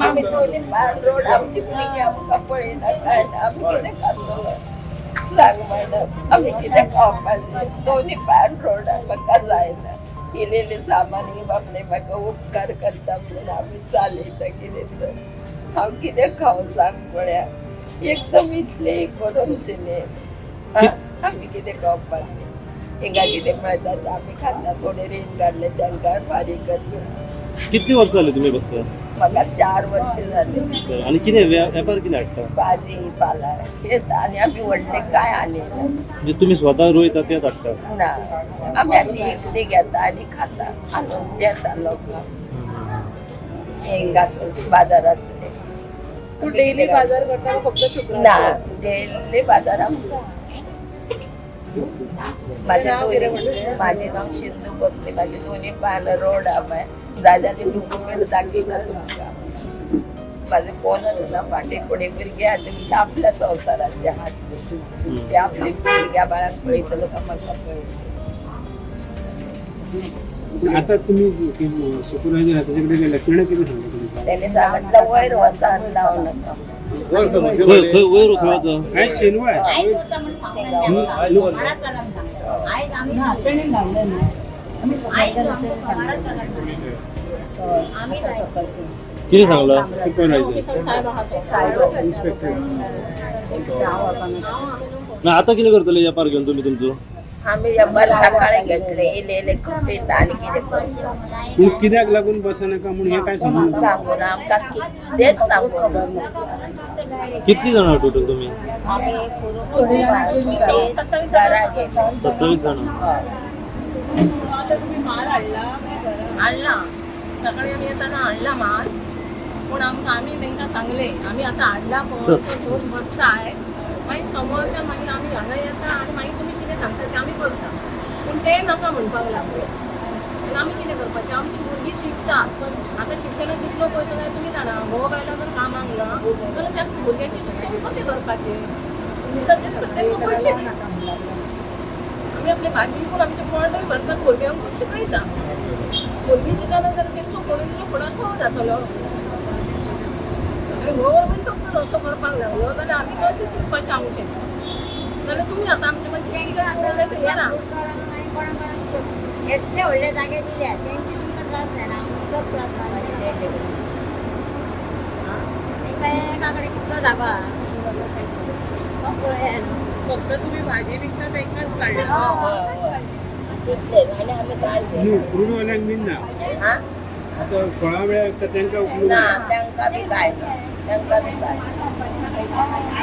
आमी दोनी पान रोड आमची भुरगीं आमकां पळयना काय ना. आमी कितें खातलो सांग मॅडम, आमी कितें खावपाचें? दोनी पान रोडार म्हाका जायना. इल्लें सामान ही बाबडे म्हाका उपकार करता म्हणून आमी चालयता कितें तर. हांव कितें खावं सांग पळया. एकदम इतलें इकोनॉमी न्ही. आमी कितें खावपाचें? हिंगा कितें मेळटा तें आमी खाता. थोडे रीण काडले तांकां फारीक करता. कितली वर्सां जाली तुमी बसता? म्हाका 4 वर्सां जाली. आनी कितें वेपार कितें हाडटा? भाजी पाला हेच. आनी आमी व्हडलें काय आनी ना. म्हणजे तुमी स्वता रोयता तेच हाडटा? ना, आमी अशी विकती घेता आनी खाता, आणून देता लोकांक हिंगासून बाजारांतले. तू डेली बाजार करता का फक्त शुक्रवार? ना, डेली बाजार आमचा. माझे नाव कितें दोन्ही म्हणलें? माझे नाव सिंधू भोसले. माझे दोन्ही पान रोड पळय. जाय जाल्यार डॉक्युमेंट दाखयता तुमकां. माझे कोणच ना फाटीं फुडें. भुरगे आहा ते आपल्या संवसाराचे आहात. ते आपले भुरग्या बाळांक पळयतलो काय म्हाका पळयतलो? पण आता तुम्ही सुपरवायझर आहे त्याच्याकडे गेला, त्याने किती सांगितलं तुमका? त्याने सांगितलं वयर वसान लावू नका. खंय खंय वयर खंय वता? काय शेनवार आहे. कितें सांगलां? Supervisor inspector. ना आता कितें करतले वेपार घेवन तुमी तुमचो? आम्ही वेपार सकाळी घेतले, इले इले कपीत आनी कितें करचें? पूण कित्याक लागून बसनाका म्हणून हे काय सांगू नका. सांगून आमकां कितेंच सांगून ना. कितली जाणां टोटल तुमी? आमी घरा घेतले. 27 जाणां. आता तुम्ही माल हाडला काय घरा? हाडला सकाळी आमी येताना हाडला माल. पूण आमकां आमी तांकां सांगले आमी आतां हाडला पळय सर. तो घेवन बसताय, मागीर समोरच्यान मागीर आमी हांगा येता आनी मागीर तुमी कितें सांगता तें आमी करता. पूण ते नाका म्हणपाक लागले आनी आमी कितें करपाचें? आमची भुरगीं शिकतात, आतां शिक्षणाक कितलो पयसो जाय तुमी जाणा. घोव बायलो जर कामाक ना जाल्यार त्या भुरग्यांचें शिक्षण कशें करपाचें? सद्या सद्याक पयशे दी. आमी आपले भाजी विकून आमचें पोटूय भरतात, भुरग्यांकूय शिकयता. भुरगीं शिकना जाल्यार तेंचो कोणूय फुडार खंय जातलो? आनी गव्हर्मेंट जर असो करपाक लागलो जाल्यार आमी कशें चिंतपाचें आमचें? जाल्यार तुमी आतां आमचें मातशें कितें करूं तें करा. इतले व्हडले जागे दिल्या तेंचे तुमकां त्रास जायना, आमकां त्रास जाता. तेंकां एका कडेन कितलो जागो आहा तो पळया न्हू. फक्त तुम्ही भाजी विकता तांकांच काडला? तितलें आनी आमी काय न्हू, क्रूडवाल्यांक बीन ना? हा. आता फळां वेळार विकता तांकां ना, तांकां बी काय ना, तांकां बी काय ना.